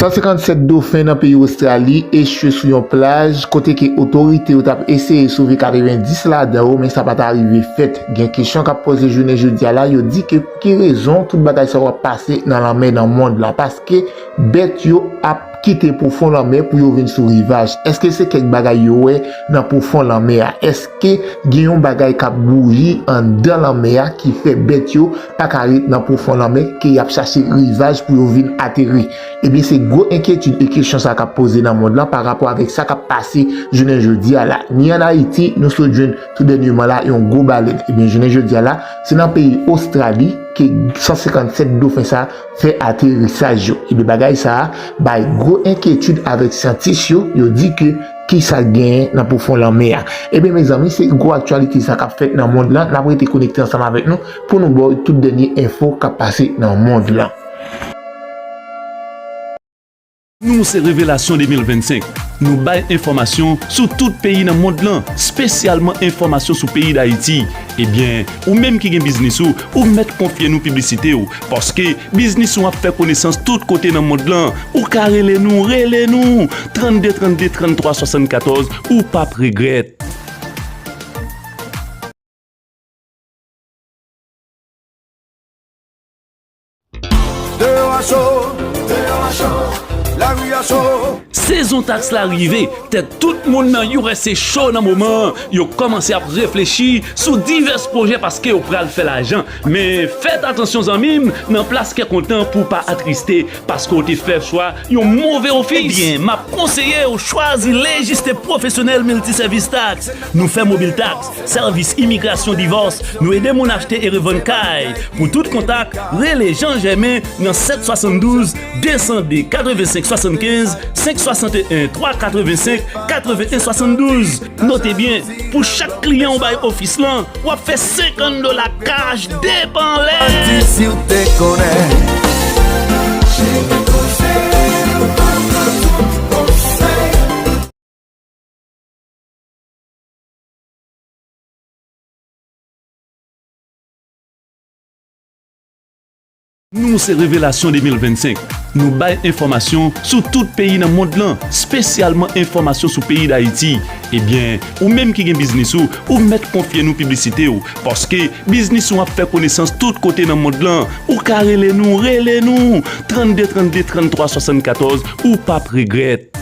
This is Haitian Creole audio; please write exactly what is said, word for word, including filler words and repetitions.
San senkannsèt dofen nan peyi Ostrali echwe sou yon plaj kote ke otorite yo t ap eseye sove katrevenndis ladan yo, men sa pa t arive fèt. Gen kesyon k ap poze jounen jodi a la, yo di ke pou ki rezon tout bagay sa yo ap pase nan lanmè nan mond lan, paske bèt yo ap kite pwofon lanmè pou yo vin sou rivaj. Èske se kèk bagay yo wè nan pwofon lanmè a? Èske gen yon bagay k ap bouyi anndan lanmè a ki fè bèt yo pa ka ret nan pwofon lanmè, ke y ap chache rivaj pou yo vin ateri? Ebyen, se gwo enkyetid e kesyon sa k ap poze nan mond lan pa rapò avèk sa k ap pase jounen jodi a la. Ni ann Ayiti, nou sot jwenn tou dènyèman la yon gwo balèn. Ebyen, jounen jodi a la, se nan peyi Ostrali ke san senkannsèt dofen sa fè aterisaj yo. Ebyen, bagay sa a bay gwo enkyetid avèk syantis yo. Yo di ke ki sa k genyen nan pwofon lanmè a. Ebyen, mezanmi, se gwo aktyalite sa k ap fèt nan mond lan. N ap rete konekte ansanm avèk nou pou nou ba w tout dènye enfo k ap pase nan mond lan. Nou se Revelasyon de mil vennsenk. Nou bay enfòmasyon sou tout peyi nan mond lan, espesyalman enfòmasyon sou peyi Dayiti. Ebyen, ou menm ki gen biznis ou, ou mèt konfye nou piblisite w, paske biznis ou ap fè konesans tout kote nan mond lan. Ou ka rele nou, rele nou! Trannde trannde, tranntwa swasannkatòz, ou p ap regrèt. Deyò a cho, deyò a cho, lari a cho. Sezon taks la rive, tèt tout moun nan U S A cho nan moman an. Yo kòmanse ap reflechi sou divès pwojè paske yo pral fè lajan. Men fèt atansyon zanmi m, nan plas kè kontan pou w pa atriste, paske w te fè chwa yon move ofis. Ebyen, m ap konseye w chwazi Lejiste Pwofesyonèl Miltisèvis Taks. Nou fè mobil taks, sèvis imigrasyon, divòs, nou ede moun achte e revann kay. Pou tout kontak, rele Jean Germain nan sèt swasanndouz, de san de, katrevensenk swasannkenz, senk swasannteyen, twa katrevensenk, katreven swasanndouz. Note byen, pou chak kliyan w bay ofis lan, w ap fè senkant dola kach depanlè. Manti si w te konnen. Nou se Revelasyon de mil vennsenk. Nou bay enfòmasyon sou tout peyi nan mond lan, espesyalman enfòmasyon sou peyi Dayiti. Ebyen, ou menm ki gen biznis ou, ou mèt konfye nou piblisite w, paske biznis ou ap fè konesans tout kote nan mond lan. Ou ka rele nou, rele nou! Trannde trannde, tranntwa swasannkatòz, ou p ap regrèt.